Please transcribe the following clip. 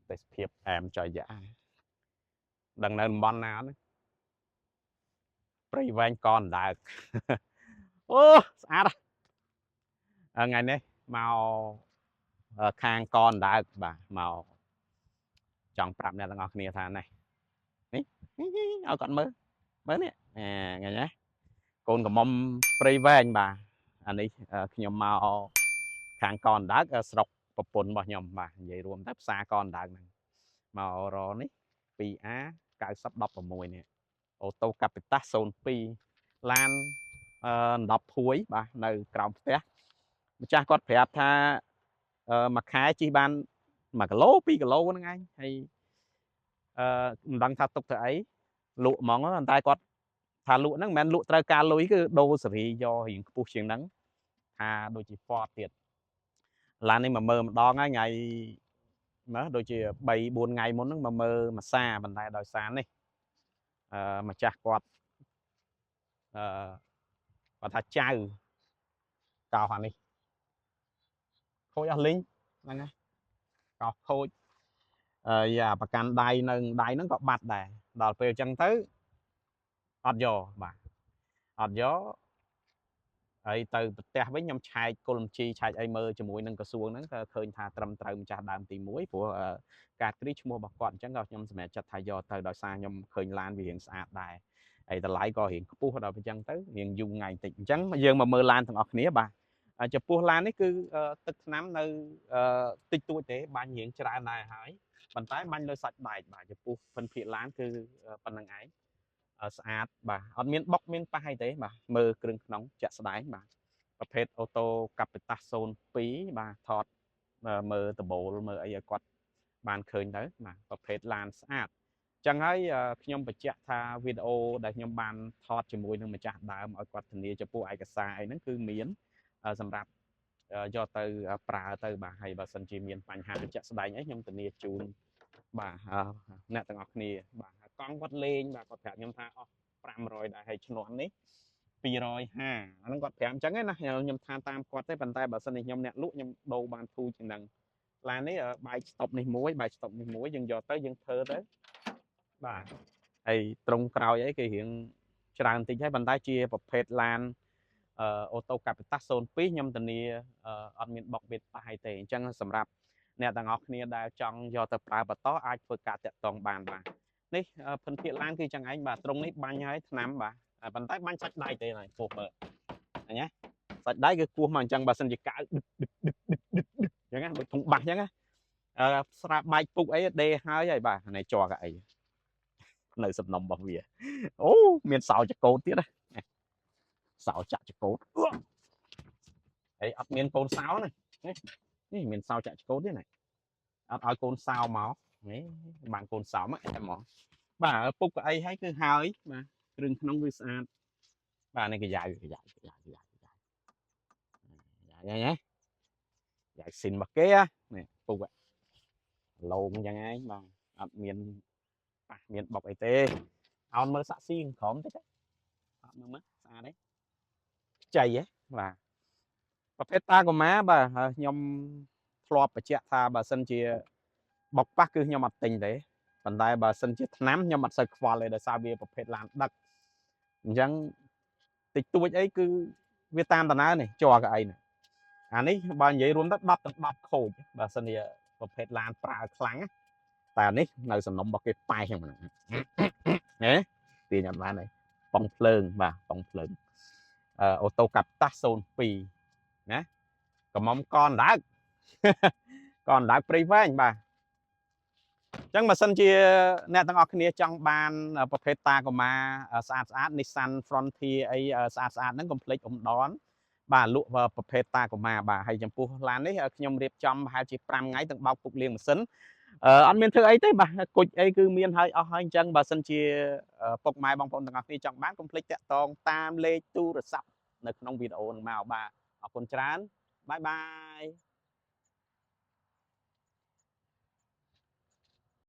ទេសភាពអែមចយៈដឹងនៅតំបន់ណាហ្នឹងព្រៃវែងកនដើកអូស្អាតថ្ងៃនេះមកខាងកនដើកបាទមកចង់ប្រាប់អ្នកទាំងអស់គ្នាថានេះនេះឲ្យគាត់មើលមើលនេះថ្ងៃនេះកូនកំមុំព្រៃវែងបាទអានេះខ្ញុំមកខាងកនដើកស្រុកប្រពន្ធរបស់ខ្ញុំបាទនិយាយរួមទៅផ្សារកនដើកហ្នឹងមករនេះ 2A 9016នេះអូតូកាពីតាស02ឡាន10ភួយបាទនៅក្រោមផ្ទះម្ចាស់គាត់ប្រាប់ថាមួយខែជិះបាន1គីឡូ2គីឡូហ្នឹងឯងហើយអឺមិនដឹងថាទុកទៅអីលក់ហ្មងតែគាត់ថាលក់ហ្នឹងមិនមែនលក់ត្រូវការលុយគឺដូរសេរីយករៀងខ្ពស់ជាងហ្នឹងថាដូចជា Ford ទៀតឡាននេះមកមើលម្ដងហើយថ្ងៃណាដូចជា3 4ថ្ងៃមុនហ្នឹងមកមើលមួយសាប៉ុន្តែដោយសារនេះអឺម្ចាស់គាត់អឺគាត់ថាចៅកោសអានេះខូចអស់លីងហ្នឹងហើយកោសខូចអឺយ៉ាប្រកាន់ដៃនៅដៃហ្នឹងក៏បាត់ដែរដល់ពេលអញ្ចឹងទៅអត់យកបាទអត់យកហើយទៅប្រទេសវិញខ្ញុំឆែកគុលបញ្ជីឆែកអីមើលជាមួយនឹងក្រសួងហ្នឹងក៏ឃើញថាត្រឹមត្រូវម្ចាស់ដើមទី1ព្រោះការគ្រីឈ្មោះរបស់គាត់អញ្ចឹងក៏ខ្ញុំសម្រេចចិត្តថាយកទៅដោយសារខ្ញុំឃើញឡានវារៀងស្អាតដែរហើយតម្លៃក៏រៀងខ្ពស់ដល់អញ្ចឹងទៅរៀងយូរថ្ងៃបន្តិចអញ្ចឹងយើងមកមើលឡានទាំងអស់គ្នាបាទចំពោះឡាននេះគឺទឹកថ្នាំនៅតិចតួចទេបាញ់រៀងច្រើនដែរហើយប៉ុន្តែបាញ់លើសាច់ដែកបាទចំពោះភិនភាគឡានគឺប៉ុណ្្នឹងឯងស្អាតបាទអត់មានបុកមានប៉ះអីទេបាទមើលគ្រឿងក្នុងជាក់ស្ដែងបាទប្រភេទអូតូកាពីតាស02បាទថតមើលដបូលមើលអីឲ្យគាត់បានឃើញទៅបាទប្រភេទឡានស្អាតចឹងហើយខ្ញុំបញ្ជាក់ថាវីដេអូដែលខ្ញុំបានថតជាមួយនឹងម្ចាស់ដើមឲ្យគាត់ធានាចំពោះឯកសារអីហ្នឹងគឺមានសម្រាប់យកទៅប្រើទៅបាទហើយបើសិនជាមានបញ្ហាជាក់ស្ដែងអីខ្ញុំធានាជូនបាទអ្នកទាំងអស់គ្នាបាទកង់គាត់លេងបាទគាត់ប្រាប់ខ្ញុំថាអស់500ដែរហើយឈ្នាន់នេះ250អាហ្នឹងគាត់ប្រាប់អញ្ចឹងណាខ្ញុំថាតាមគាត់ទេប៉ុន្តែបើសិនជាខ្ញុំអ្នកលក់ខ្ញុំដូរបានធូរជាងហ្នឹងឡាននេះបែកស្តុបនេះមួយបែកស្តុបនេះមួយយើងយកទៅយើងធ្វើទៅបាទហើយត្រង់ក្រោយអីគេរៀងច្រើនតិចហើយប៉ុន្តែជាប្រភេទឡានអូតូកាពីតាស02ខ្ញុំធានាអត់មានបុកវាប៉ះអីទេអញ្ចឹងសម្រាប់អ្នកទាំងអស់គ្នាដែលចង់យកទៅប្រើបន្តអាចធ្វើការតាក់ទងបានបាទនេះភិនភាគឡានគឺចឹងឯងបាទត្រង់នេះបាញ់ហើយថ្នាំបាទប៉ុន្តែបាញ់សាច់ដៃទេណាពោះមើលឃើញទេសាច់ដៃគឺគោះមកអញ្ចឹងបើសិនជាកៅដឹកដឹកដឹកដឹកដឹកដឹកអញ្ចឹងណាដូចធុងបាសអញ្ចឹងណាស្រាប់បែកពុកអីដេហើយហើយបាទនេះជ័រកអីនៅសំណុំរបស់វាអូមានសោចកោតទៀតណាសោចាក់ចកោតហើយអត់មានកូនសោណានេះមានសោចាក់ចកោតទៀតណាអត់ឲ្យកូនសោមកនេះបានកូនសោមកអែហ្មងបាទពុកកៅអីហើយគឺហើយបាទគ្រឿងក្នុងគឺស្អាតបាទនេះកាយ៉ៅកាយ៉ៅកាយ៉ៅកាយ៉ៅកាយ៉ៅញ៉ៃយ៉ាស៊ីនរបស់គេនេះពុកលោងចឹងឯងបាទអត់មានប៉ះមានបុកអីទេអោនមើលសាក់ស៊ីក្រោមតិចអត់មើលមើលស្អាតទេខ្ចីហ៎បាទប្រភេទតាកូម៉ាបាទខ្ញុំធ្លាប់បញ្ជាក់ថាបើសិនជាបុកប៉ះគឺខ្ញុំអត់ទិញទេប៉ុន្តែបើសិនជាថ្នាំខ្ញុំអត់សូវខ្វល់ទេដោយសារវាប្រភេទឡានដឹកអញ្ចឹងតិចតួចអីគឺវាតាមដំណើរនេះជ័រកៅអីនេះអានេះបើនិយាយរួមទៅ10ទាំង10ខូចបើសិនជាប្រភេទឡានប្រើខ្លាំងតែអានេះនៅសំណុំរបស់គេប៉ែកហ្នឹងហេទាញអត់បានទេប៉ុងភ្លើងបាទប៉ុងភ្លើងអូតូកាប់តាស02ណាកំមុំកនដើកកនដើកព្រៃវែងបាទអញ្ចឹងបើសិនជាអ្នកទាំងអស់គ្នាចង់បានប្រភេទតាកូម៉ាស្អាតស្អាត Nissan Frontier អីស្អាតស្អាតហ្នឹងកុំភ្លេចអ៊ំដនបាទលក់ប្រភេទតាកូម៉ាបាទហើយចំពោះឡាននេះខ្ញុំរៀបចំប្រហែលជា5ថ្ងៃទាំងបោកពុកលាងម៉ាស៊ីនអត់មានធ្វើអីទេបាទគុជអីគឺមានហើយអស់ហើយអញ្ចឹងបើសិនជាពុកម៉ែបងប្អូនទាំងអស់គ្នាចង់បានកុំភ្លេចតាក់ទងតាមលេខទូរស័ព្ទនៅក្នុងវីដេអូនឹងមកបាទអរគុណច្រើន bye bye.